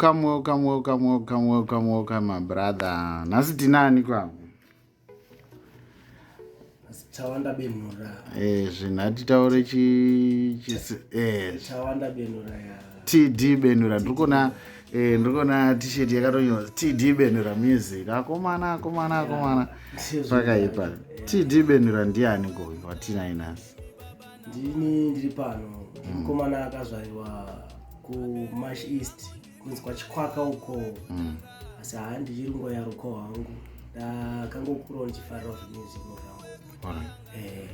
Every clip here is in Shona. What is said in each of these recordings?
Welcome, welcome, welcome, welcome, welcome, welcome, my brother. Nhasi tinani kwangu? Tawanda Benura. Eh, zvinhu hatitaure chi chi eh. Tawanda Benura ya. TD Benura. Ndiri eh ndiri kuona t-shirt yakatonyorwa TD Benura music. Akomana, akomana, akomana. Pakaipa. TD Benura ndiani ko watinaye nhasi? Ndini ndiri pano. Mukomana akazvarirwa kuMash East kunzi kwaChikwaka uko. Asi haa ndichiri ngoyaruko hangu. Ndakangokurawo ndichifarira zvemusic zvangu. Alright. Eh.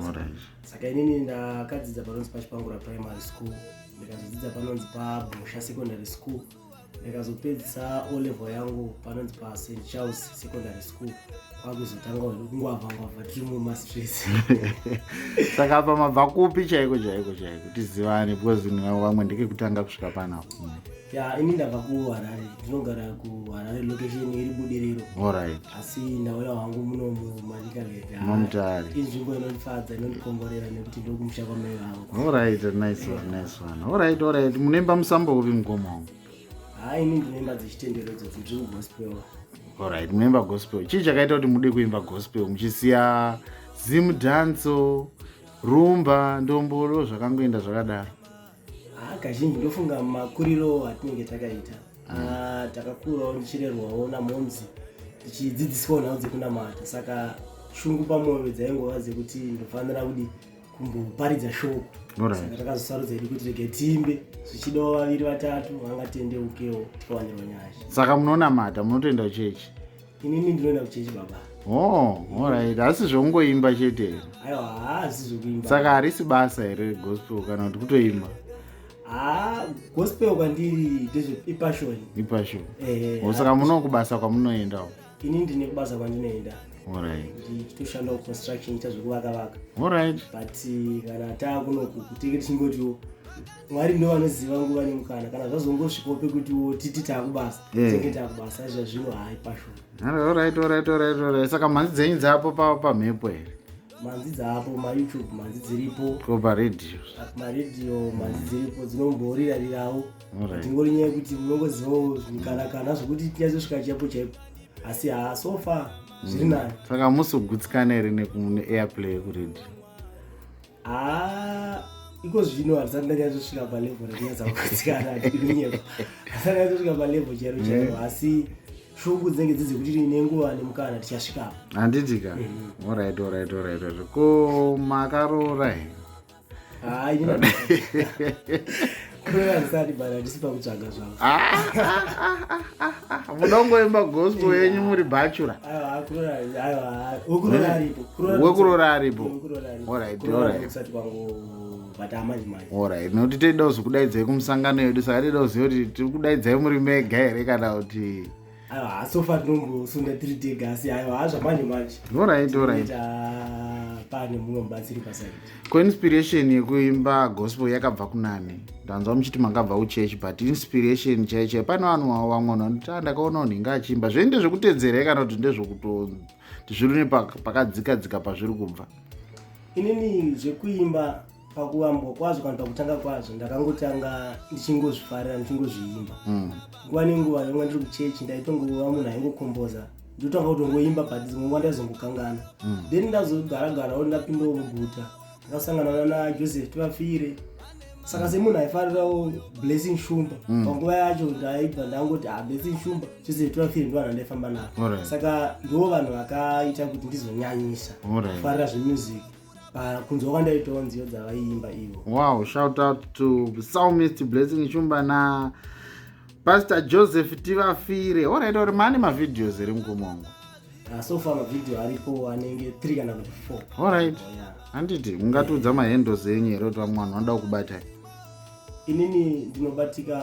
Alright. Saka inini ndakadzidza panonzi paChipangura Primary School, ndikazodzidza panonzi paBusha Secondary School, ndikazopedzisa O level yangu panonzi paSt Charles Secondary School, kwakuzotanga kungwavha ngwavha tiri mumastreets. Saka apa mabva kupi chaiko chaiko chaiko, tizivane, because vamwe ndekekutanga kusvika panapa. Ya, ini ndabva kuHarare, ndinogara kuHarare, location iri Budiriro. Asi ndauya hangu muno muManicaland. MuMutare. Inzvimbo inondifadza, inondikomborera nekuti ndokumusha kwamai vangu. Alright, nice one, nice one. Alright. Munoimba musambo upi, mukoma wangu? Haa, ini ndinoimba dzechitendero idzodzi, ndiri kugospel. Alright, munoimba gospel. Chii chakaita kuti mude kuimba gospel muchisiya zim dancehall, rumba, ndombolo, zvakangoenda zvakadaro? Haa, kazhinji ndofunga makuriro atinenge takaita. Ah, takakurawo ndichirerwawo namomzi, ndichidzidziswawo nhau dzekunamata, saka shungu pamwoyo dzaingova dzekuti ndofanira kudi kumboparidza shoko. Saka takazosarudza hedu kuti rege tiimbe, zvichidawo vaviri vatatu vangatendeukewo tikawanirwa nyasha. Saka munonamata, munotoenda kuchechi? Inini ndinoenda kuchechi, baba. Oh, alright. Asi zvongoimba chete here? Aiwa, haasi zvokuimba. Saka harisi basa here gospel kana kuti kutoimba? Haa, gospel kwandiri ndezve ipassion. Ipassion. Eh. Oh, saka muno kubasa kwamunoendawo? Ini ndine kubasa kwandinoenda. Ndichitoshandawo construction, ita zvekuvaka vaka. But kana taakunoku kutenge tichingotiwo Mwari ndo vanoziva nguva nemukana, kana zvazongosvikawo pekutiwo titi taakubasa, tenge taakubasa. Zvazvino hai, passion. Alright. Saka mhanzi dzenyu dzapo pamhepo here? Mhanzi dzapo maYouTube, mhanzi dziripo. Ko paredhiyo? Maredhiyo mhanzi dziripo, dzinomborirarirawo. Tingori nyaya yekuti munongozivawo kana kana zvokuti tinyatsosvika chaipo chaipo, asi haa, so far zviri nani. Saka musi kugutsikana here neairplay yekuredhiyo? Haa, iko zvino handisati ndanyatsosvika palevel rekunyatsa kugutsikana, ndinonyepa, handisati ndanyatsosvika palevel chairo chairo, asi shungu dzinenge dzidzi kuti nenguva nemukana tichasvikapo. Handiti ka? Alright. Ko makaroora here? Haa, ini kurora handisati, but handisi pakutsvaga zvangu. Muda kungoimba gospel yenyu muri bachelor? Aiwa, kurora, aiwa, wekurora aripo. Wekurora aripo. Wekurora aripo. Kusati kwangobata manje manje. Alright, nokuti toida kuzokudaidzai kumusangano yedu, saka toida kuziva kuti tiri kudaidzai muri mega here kana kuti Aiwa, so far tinombosunda tiri tega, asi aiwa, zvamanje manje Alright. Pane mumwe mubatsiri paside. Ko inspiration yekuimba gospel yakabva kunani? Ndanzwa muchiti makabva kuchechi, but inspiration chaiyo chaiyo, pane vanhu vamwe vanoti, "Ah, ndakaona munhu inga achiimba." Zvei ndezvekutedzera kana kuti ndezvekuto zviri nepakadzika dzika pazviri kubva? Inini zvekuimba, pakuvambwa kwazvo kana pakutanga kwazvo, ndakangotanga ndichingozvifarira, ndichingozviimba. Nguva nenguva yanga ndiri kuchechi, ndaitongova munhu aingokomboza, ndotanga kutongoimba, but dzimwe nguva ndaizongokangana. Then ndazogara garawo, ndapindawo muguta, ndakasangana nana Joseph Tivafire. Saka semunhu aifarirawo Blessing Shumba, panguva yacho ndaibva ndangoti, "Ah, Blessing Shumba, Joseph Tivafire ndo vanhu vandaifamba navo." Saka ndo vanhu vakaita kuti ndizonyanyisa kufarira zvemusic kunzwa kwandaitawo nziyo dzavaiimba ivo. Wow, shout out to Psalmist Blessing Shumba na Pastor Joseph Tivafire. Alright, ori mane mavideos here, mukoma wangu? So far mavideo aripo anenge 3 kana kuti 4. Alright. Handiti mungatiudza mahandles enyu here kuti vamwe vanhu vanoda kukubatai? Inini ndinobatika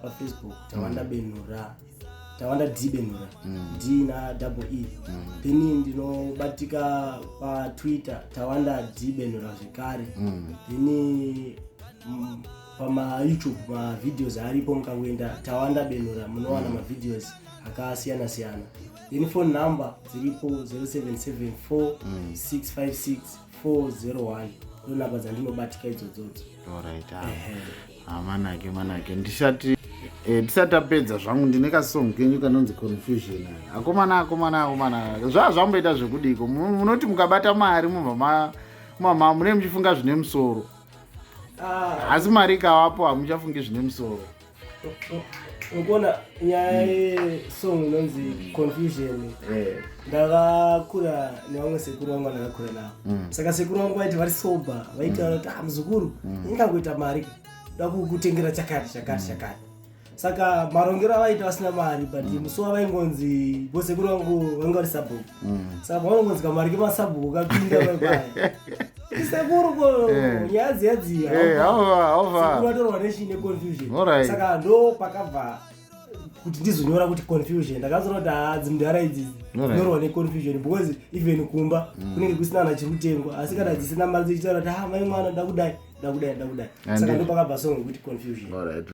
paFacebook, Tawanda Benura, Tawanda D Benura, D na double E. Then ndinobatika paTwitter, Tawanda D Benura zvekare. Then pamaYouTube mavideos aripo, mukangoenda Tawanda Benura munowana mavideos akasiyana siyana. Then phone number dziripo, 0774 656 401, ndo namba dzandinobatika idzodzodzo. Alright. Ah, manake manake. Ndisati Tisati tapedza zvangu, ndine kasong kenyu kanonzi "Confusion". Akomana, akomana, akomana, zvaa zvamboita zvekudiko? Munoti mukabata mari mubva mama mune muchifunga zvine musoro, asi mari ikavapo hamuchafungi zvine musoro. Ukuona nyaya yesong inonzi "Confusion", ndakakura nevamwe sekuru vangu vandakakura navo. Saka sekuru vangu vaiti vari sober, vaitaura kuti, "Ah, muzukuru, ingangoita mari da kukutengera chakati, chakati, chakati." Saka marongero avaita vasina mari, but musi wavaingonzi, vosekuru vangu vanga vari sabhuku, saka pavanongonzi kamari kemasabhuku kapinda paipaya, isekuru ko nyaya dziya dziya, Hauva. Sekuru vatorwa nechii? Neconfusion. Saka ndo pakabva kuti ndizonyora kuti "Confusion". Ndakazoona kuti haa, dzimudhara idzi nyorwa neconfusion, because even kumba kunenge kusina kana chiri kutengwa, asi kana dzisina mari dzichitaura kuti, "Ha, mai mwana, ndakudai, ndakudai, ndakudai." Saka ndo pakabva song yekuti "Confusion". Alright.